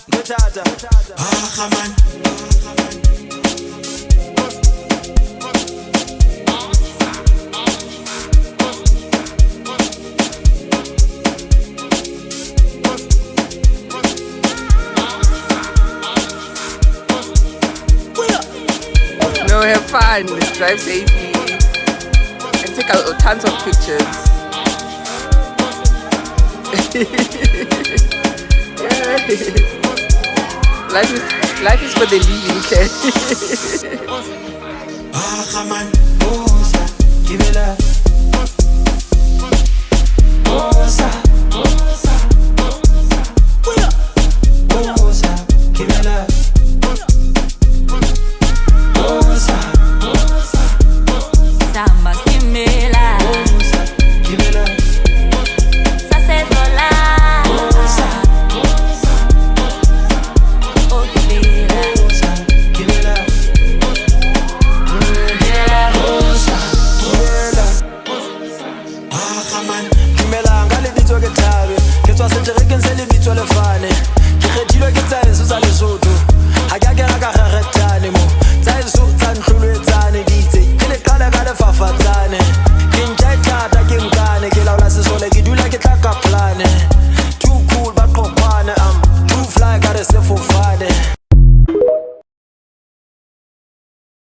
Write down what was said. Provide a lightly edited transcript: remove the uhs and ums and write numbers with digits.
No, have fun. Drive safely. And take a, tons of pictures. Yeah. Life is for the living. Aga man, bosa, gibela.